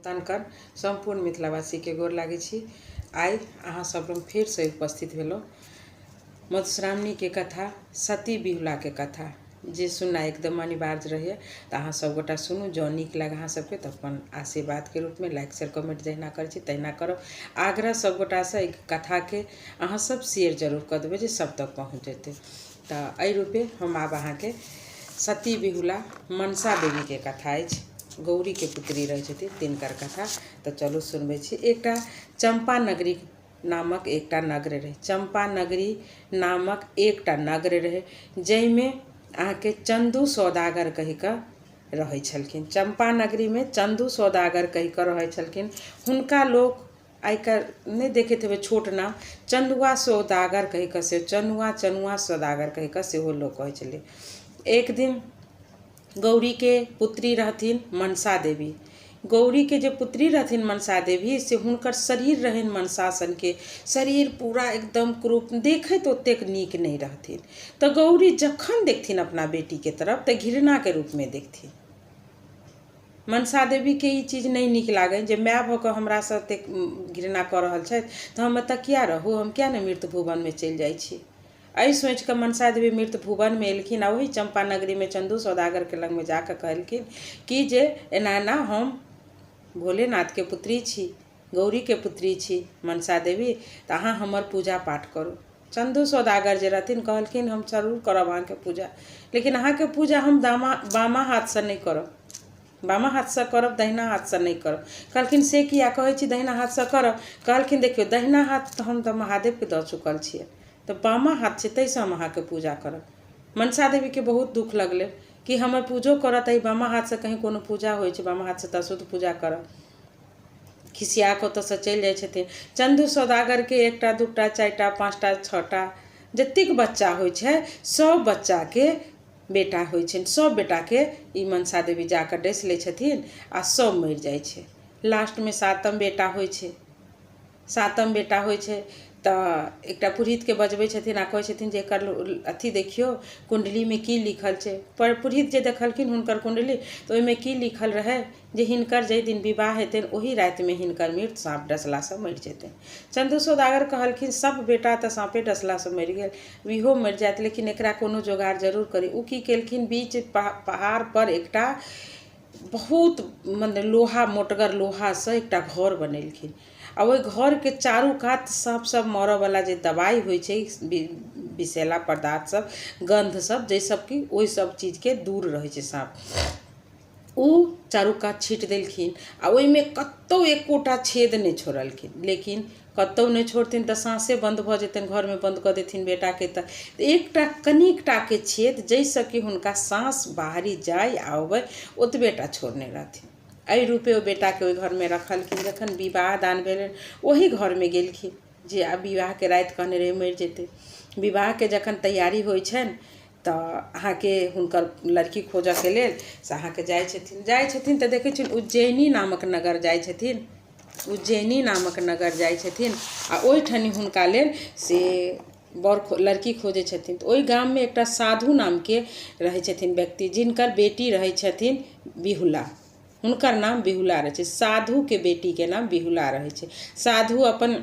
तनकर सम्पूर्ण मिथिलावासीके गोर लागै छी। आइ अहाँ सब लग फेरसँ उपस्थित भेलहुँ मधुश्रावणीके कथा, सती बिहुलाके कथा, जे सुननाइ एकदम अनिवार्य रहैए। तऽ अहाँ सबगोटा सुनू, जँ नीक लागै अहाँ सबके तऽ अपन आशीर्वादके रूपमे लाइक शेयर कमेंट जहिना करै छी तहिना करब। आग्रह सबगोटासँ, एहि कथाके अहाँ सब शेयर जरूर कऽ देबै जे सब तक पहुँच जेतै। तऽ एहि रूपे हम आब अहाँके सती बिहुला मनसा देवीके कथा अछि, गौरीके पुत्री रहै छथिन, तिनकर कथा। तऽ चलू सुनबै छी। एकटा चम्पा नगरी नामक एकटा नगर रहै, चम्पा नगरी नामक एकटा नगर रहै, जाहिमे अहाँके चन्दू सौदागर कहि कऽ रहै छलखिन। चम्पा नगरीमे चन्दू सौदागर कहि कऽ रहै छलखिन। हुनका लोक आइ काल्हि नहि देखैत हेबै छोट नाम, चन्दुआ सौदागर कहि कऽ से चनुआ चनुआ सौदागर कहि कऽ सेहो लोक कहै छलै। एक दिन गौरीके पुत्री रहथिन मनसा देवी। गौरीके जे पुत्री रहथिन मनसा देवी, से हुनकर शरीर रहनि मनसा सनके शरीर, पूरा एकदम क्रूप, देखैत ओतेक नीक नहि रहथिन। तऽ गौरी जखन देखथिन अपना बेटीके तरफ तऽ घृणाके रूपमे देखथिन। मनसा देवीके ई चीज नहि नीक लागनि जे माय भऽ कऽ हमरासँ एतेक घृणा कऽ रहल छथि, तऽ हम एतऽ किया रहू? हम किया नहि मृत भुवनमे चलि जाइ छी? एहि सोचिकऽ मनसा देवी मृत भुवनमे एलखिन आ ओही चम्पा नगरीमे चन्दू सौदागरके लगमे जाकऽ कहलखिन कि जे एना एना हम भोलेनाथके पुत्री छी, गौरीके पुत्री छी मनसा देवी, तऽ अहाँ हमर पूजा पाठ करू। चन्दू सौदागर जे रहथिन कहलखिन, हम जरूर करब अहाँके पूजा, लेकिन अहाँके पूजा हम दामा बामा हाथसँ नहि करब, बामा हाथसँ करब, दहिना हाथसँ नहि करब। कहलखिन, से किया कहै छी दहिना हाथसँ करब? कहलखिन, देखियौ, दहिना हाथ तऽ हम तऽ महादेवके दऽ चुकल छियै, तऽ बामा हाथ छै, ताहिसँ हम अहाँके पूजा करब। मनसा देवीके बहुत दुःख लगलै कि हमर पूजो करत, एहि बामा हाथसँ कहीं कोनो पूजा होइ छै? बामा हाथसँ तऽ अशुद्ध पूजा करब। खिसिया कऽ ओतऽसँ चलि जाइ छथिन। चन्दू सौदागरके एकटा, दूटा, चारिटा, पाँचटा, छओटा, जतेक बच्चा होइ छै, सभ बच्चाके बेटा होइ छनि। सभ बेटाके ई मनसा देवी जा कऽ डसि लै छथिन आ सभ मरि जाइ छै। लास्टमे सातम बेटा होइ छै। सातम बेटा होइ छै तऽ एकटा पुरहितके बजबै छथिन आ कहै छथिन जे एकर अथी देखियौ, कुण्डलीमे की लिखल छै। पर पुरहित जे देखलखिन हुनकर कुण्डली, तऽ ओहिमे की लिखल रहै जे हिनकर जाहि दिन विवाह हेतनि, ओही रातिमे हिनकर मृत साँप डसलासँ मरि जेतनि। चन्दू सौदागर कहलखिन, सभ बेटा तऽ साँपे डसलासँ मरि गेल, इहो मरि जायत, लेकिन एकरा कोनो जोगाड़ जरूर करी। ओ की केलखिन? बीच पहाड़पर एकटा बहुत मने लोहा, मोटगर लोहासँ एकटा घर बनेलखिन आ ओहि घरके चारू कात साँप सब मरऽवला जे दबाइ होइ छै, विषैला पदार्थ सब, गन्ध सब, जाहिसँ कि ओहि सब चीजके दूर रहै छै साँप, ओ चारू कात छीटि देलखिन आ ओहिमे कतहु एकोटा छेद नहि छोड़लखिन। लेकिन कतहु नहि छोड़थिन तऽ साँसे बन्द भऽ जेतनि, घरमे बन्द कऽ देथिन बेटाके। तऽ एकटा कनिकटाके छेद, जाहिसँ कि हुनका साँस बाहरी जाइ आ अबै, ओतबे टा छोड़ने रहथिन। एहि रूपे ओ बेटाके ओहि घरमे रखलखिन। जखन विवाह दान भेलनि, ओही घरमे गेलखिन जे आब विवाहके राति कहने रहै मरि जेतै। विवाहके जखन तैयारी होइ छनि तऽ अहाँके हुनकर लड़की खोजऽके लेल से अहाँके जाइ छथिन। जाइ छथिन तऽ देखै छथिन उज्जैनी नामक नगर जाइ छथिन, उज्जैनी नामक नगर जाइ छथिन आ ओहिठनी हुनका लेल से बर, लड़की खोजै छथिन। तऽ ओहि गाममे एकटा साधु नामके रहै छथिन व्यक्ति, जिनकर बेटी रहै छथिन बिहुला। हुनकर नाम बिहुला रहै छै। साधुके बेटीके नाम बिहुला रहै छै। साधु अपन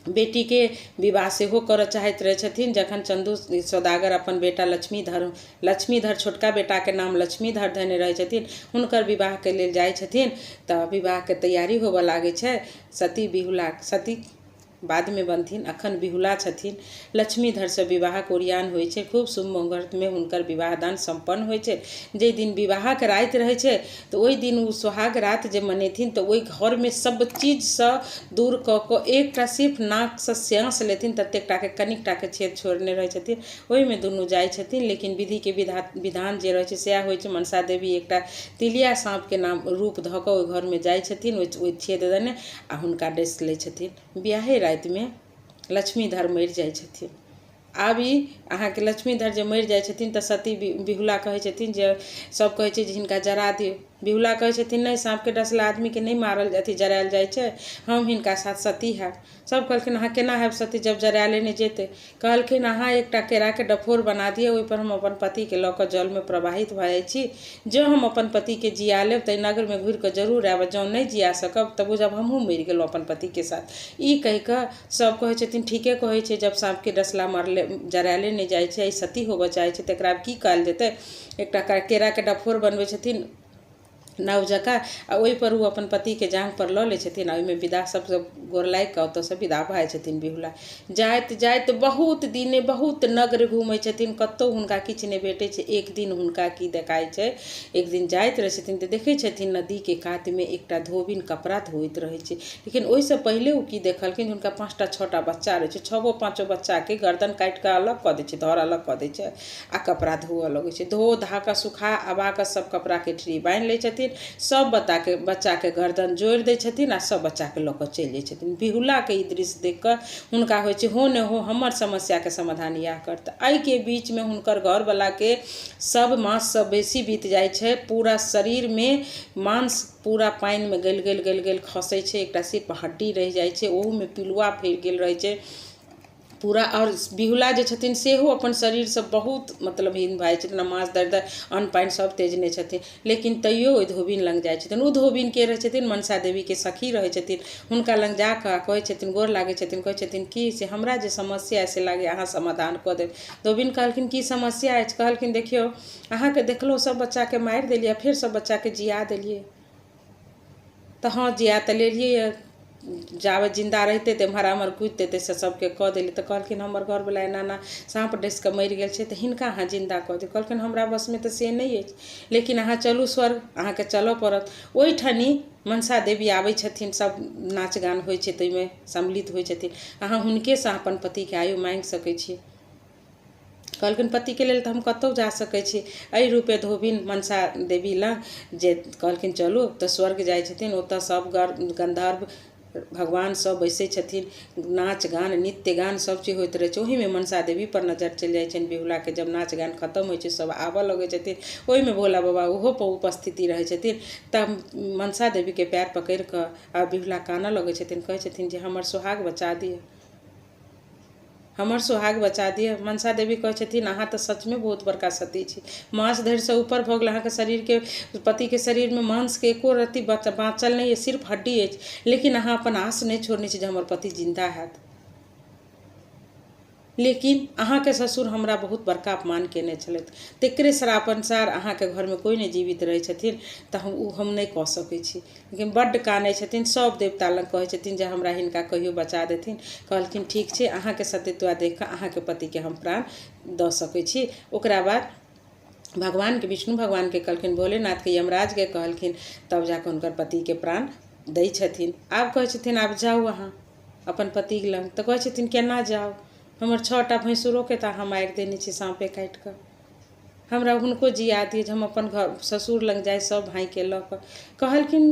बेटीके विवाह सेहो करऽ चाहैत रहै छथिन। जखन चन्दू सौदागर अपन बेटा लक्ष्मीधर, लक्ष्मीधर, छोटका बेटाके नाम लक्ष्मीधर धेने रहै छथिन, हुनकर विवाहके लेल जाइ छथिन तऽ विवाहके तैयारी होबऽ लागै छै। सती बिहुला, सती बादमे बनथिन, अखन बिहुला छथिन, लक्ष्मीधरसँ विवाहक ओरियान होइ छै। खूब शुभ मुहूर्तमे हुनकर विवाह दान सम्पन्न होइ छै। जाहि दिन विवाहक राति रहै छै, तऽ ओहि दिन ओ सोहाग राति जे मनेथिन, तऽ ओहि घरमे सभ चीजसँ दूर कऽ कऽ एकटा सिर्फ नाकसँ साँस लेथिन ततेक टाके कनिक टाके छेद छोड़ने रहै छथिन, ओहिमे दुनू जाइ छथिन। लेकिन विधिके विधान जे रहै छै सएह होइ छै। मनसा देवी एकटा तिलिया साँपके नाम रूप धऽ कऽ ओहि घरमे जाइ छथिन ओहि छेद दने आ हुनका डसि लै छथिन। बियाहे रातिमे लक्ष्मीधर मरि जाइ छथिन। आब ई अहाँके लक्ष्मीधर जे मरि जाइ छथिन, तऽ सती बिहुला कहै छथिन जे सभ कहै छै जे हिनका जरा दियौ। बिहुला कहै छथिन नहि, साँपके डसला आदमीके नहि मारल अथी जरायल जाइ छै, हम हिनका साथ सती हैब। सब कहलखिन अहाँ केना हैब सती जब जरायले नहि जेतै? कहलखिन अहाँ एकटा केराके डफोर बना दिअ, ओहिपर हम अपन पतिके लऽ कऽ जलमे प्रवाहित भऽ जाइ छी। जँ हम अपन पतिके जिया लेब तऽ नगरमे घुरि कऽ जरूर आयब, जँ नहि जिया सकब तऽ बुझब हमहूँ मरि गेलहुँ अपन पतिके साथ। ई कहि कऽ सब कहै छथिन ठीके कहै छै, जब साँपके डसला मरले जरायले नहि जाइ छै, सती होबऽ चाहै छै तऽ एकरा की कयल जेतै? एकटा केराके डफोर बनबै छथिन नाव जकाँ, आ ओहिपर ओ अपन पतिके जाँघपर लऽ लै छथिन आ ओहिमे विदा सबसँ गोर लागि कऽ ओतऽसँ विदा भऽ जाइ छथिन बिहुला। जाइत जाइत बहुत दिने बहुत नगर घूमै छथिन, कतहु हुनका किछु नहि भेटै छै। एक दिन हुनका की देखाइ छै, एक दिन जाइत रहै छथिन तऽ देखै छथिन नदीके कातमे एकटा धोबिन कपड़ा धोइत रहै छै। लेकिन ओहिसँ पहिले ओ की देखलखिन, हुनका 5टा 6टा बच्चा रहै छै, 6 5 बच्चाके गर्दन काटि कऽ अलग कऽ दै छै, धड़ अलग कऽ दै छै आ कपड़ा धोअ लगै छै। धो धा कऽ सुखा अबा कऽ सब कपड़ाके ठेरी बान्हि लै छथिन, सब बच्चाके गर्दन जोड़ि दै छथिन आ सब बच्चाके लऽ कऽ चलि जाइ छथिन। बिहुलाके ई दृश्य देख कऽ हुनका होइ छै हो ने हो हमर समस्याके समाधान इएह करतै। एहिके बीचमे हुनकर घरवलाके सब माससँ बेसी बीत जाइ छै, पूरा शरीरमे मांस पूरा पानिमे गलि गलि गलि गलि खसै छै, एकटा सिर्फ हड्डी रहि जाइ छै, ओहूमे पिलुआ फड़ि गेल रहै छै पूरा। और बिहुला जे छथिन सेहो अपन शरीरसँ बहुत मतलब हीन भऽ जाइ छथिन, माँस दर्द अन्न पानि सब तेजने छथिन, लेकिन तैयो ओहि धोबिन लग जाइ छथिन। ओ धोबिन के रहै छथिन? मनसा देवीके सखी रहै छथिन। हुनका लग जाकऽ कहै छथिन, गोर लागै छथिन, कहै छथिन कि से हमरा जे समस्या से लागै अहाँ समाधान कऽ देब। धोबिन कहलखिन की समस्या अछि? कहलखिन देखियौ अहाँके देखलहुँ सब बच्चाके मारि देलियै, फेर सब बच्चाके जिया देलियै, तऽ हँ जिया तऽ लेलियै, जाबे जिन्दा रहितै तऽ एम्हर आम्हर कुदितै तऽ से सबके कऽ देलियै। तऽ कहलखिन हमर घरवला एना एना साँप डसि कऽ मरि गेल छै तऽ हिनका अहाँ जिन्दा कऽ दियौ। कहलखिन हमरा बसमे तऽ से नहि अछि, लेकिन अहाँ चलू स्वर्ग, अहाँके चलऽ पड़त। ओहिठनी मनसा देवी आबै छथिन, सब नाच गान होइ छै ताहिमे सम्मिलित होइ छथिन, अहाँ हुनकेसँ अपन पतिके आयु माँगि सकै छी। कहलखिन पतिके लेल तऽ हम कतहु जा सकै छी। एहि रूपे धोबिन मनसा देवी लग जे कहलखिन चलू तऽ स्वर्ग जाइ छथिन। ओतऽ सब गन्धर्व भगवान सब बैसै छथिन, नाच गान नृत्य गान सब चीज होइत रहै छै। ओहिमे मनसा देवी पर नजर चलि जाइ छनि बिहुलाके। जब नाच गान खतम होइ छै सब आबऽ लगै छथिन, ओहिमे भोला बाबा ओहो पर उपस्थिति रहै छथिन। तब मनसा देवीके पैर पकड़ि कऽ आ बिहुला कानऽ लगै छथिन, कहै छथिन जे हमर सोहाग बचा दिअ, हमर सोहाग बचा दिअ। मनसा देवी कहै छथिन अहाँ तऽ सचमे बहुत बड़का सती छी, मास धरिसँ ऊपर भऽ गेल अहाँके शरीरके, पतिके शरीरमे मांसके एको रत्ती बाँचल नहि अछि, सिर्फ हड्डी अछि, लेकिन अहाँ अपन आस नहि छोड़ने छी जे हमर पति जिन्दा हैत। लेकिन अहाँके ससुर हमरा बहुत बड़का अपमान केने छलथि, तकरे श्राप अनुसार अहाँके घरमे कोइ नहि जीवित रहै छथिन, तऽ हम ओ हम नहि कऽ सकै छी। लेकिन बड्ड कानै छथिन, सब देवता लग कहै छथिन जे हमरा हिनका कहियो बचा देथिन। कहलखिन ठीक छै, अहाँके सतीत्व देख कऽ अहाँके पतिके हम प्राण दऽ सकै छी। ओकरा बाद भगवानके विष्णु भगवानके कहलखिन, भोलेनाथके यमराजके कहलखिन, तब जाकऽ हुनकर पतिके प्राण दै छथिन। आब कहै छथिन आब जाउ अहाँ अपन पति लग। तऽ कहै छथिन केना जाउ, हमर 6टा भैंसुरोके तऽ अहाँ मारि देने छी साँपे काटि कऽ, हमरा हुनको जिया दिअ जे हम अपन घर ससुर लग जाइ सब भाइके लऽ कऽ। कहलखिन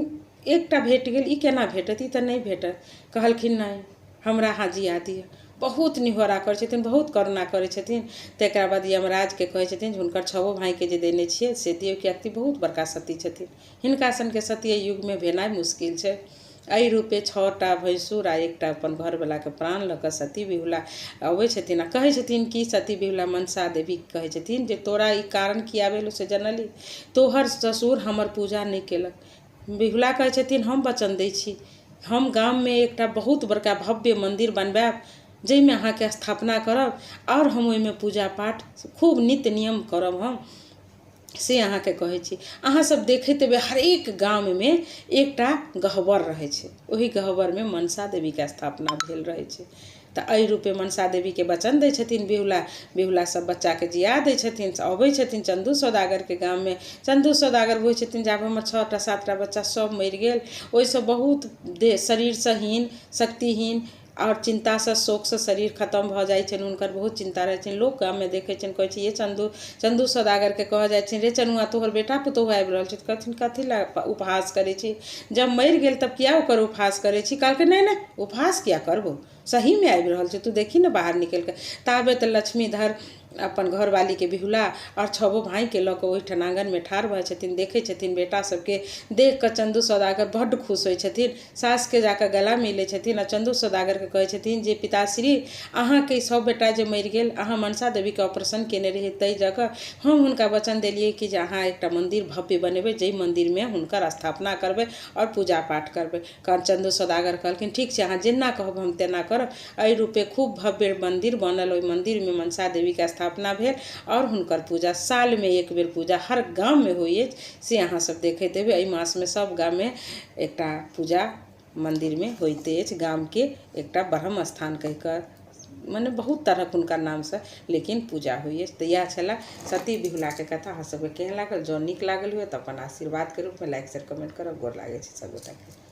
एकटा भेट गेल, ई केना भेटत, ई तऽ नहि भेटत। कहलखिन नहि हमरा अहाँ जिया दिअ। बहुत निहोरा करै छथिन, बहुत करुणा करै छथिन। तकरा बाद यमराजके कहै छथिन जे हुनकर 6 भाइके जे देने छियै से दियौ, किएकि बहुत बड़का सती छथिन, हिनका सनके सती एहि युगमे भेनाइ मुश्किल छै। एहि रूपे 6टा भैंसुर आ एकटा अपन घरवलाके प्राण लऽ कऽ सती बिहुला अबै छथिन आ कहै छथिन कि सती बिहुला मनसा देवी कहै छथिन जे तोरा ई कारण किया भेलौ से जनली, तोहर ससुर हमर पूजा नहि केलक। बिहुला कहै छथिन हम वचन दै छी, हम गाममे एकटा बहुत बड़का भव्य मन्दिर बनबायब जाहिमे अहाँके स्थापना करब आओर हम ओहिमे पूजा पाठ खूब नित्य नियम करब हम, से अहाँके कहै छी। अहाँ सब देखैत हेबै हरेक गाममे एकटा गहबर रहै छै, ओहि गहबरमे मनसा देवीके स्थापना भेल रहै छै। तऽ एहि रूपे मनसा देवीके वचन दै छथिन बिहुला। बिहुला सब बच्चाके जिया दै छथिन, अबै छथिन चंदू सौदागरके गाममे। चंदू सौदागर बुझै छथिन जे आब हमर 6टा 7टा बच्चा सब मरि गेल, ओहिसँ बहुत देह शरीरसँ हीन शक्तिहीन आओर चिन्तासँ शोकसँ शरीर खतम भऽ जाइ छनि, हुनकर बहुत चिन्ता रहै छनि। लोक गाममे देखै छनि, कहै छै ये चंदू, चंदू सौदागरके कहल जाइ छनि रे चनुआ तोहर बेटा पुतोहु आबि रहल छै। कहथिन कथी लए उपहास करै छी, जब मरि गेल तब किया ओकर उपहास करै छी? कहलकै नहि नहि उपहास किया करबो, सहीमे आबि रहल छै, तू देखी ने बाहर निकलि कऽ। ताबे तऽ लक्ष्मीधर अपन घरवालीके बिहुला आओर छबो भाइके लऽ कऽ ओहिठाम आँगनमे ठाढ़ भऽ जाइ छथिन। देखै छथिन बेटा सबके, देख कऽ चन्दू सौदागर बड्ड खुश होइ छथिन। सासके जाकऽ गला मिलै छथिन आ चन्दू सौदागरके कहै छथिन जे पिताश्री, अहाँके सब बेटा जे मरि गेल, अहाँ मनसा देवीके ऑपरेशन केने रहियै ताहि जगह हम हुनका वचन देलियै कि जे अहाँ एकटा मन्दिर भव्य बनेबै, जाहि मन्दिरमे हुनकर स्थापना करबै आओर पूजा पाठ करबै। चन्दू सौदागर कहलखिन ठीक छै, अहाँ जेना कहब हम तेना करब। एहि रूपे खूब भव्य मन्दिर बनल। ओहि मन्दिरमे मनसा देवीके स्थापना भेल आओर हुनकर पूजा सालमे एक बेर पूजा हर गाममे होइ अछि, से अहाँ सब देखैत हेबै। एहि मासमे सब गाममे एकटा पूजा मन्दिरमे होइते अछि। गामके एकटा ब्रह्म स्थान कहि कऽ मने बहुत तरहक हुनकर नामसँ लेकिन पूजा होइ अछि। तऽ इएह छलए सती बिहुलाके कथा। अहाँ सबके केहन लागल? जँ नीक लागल हुए तऽ अपन आशीर्वादके रूपमे लाइक शेयर कमेंट करब। गोर लागै छी सब गोटाके।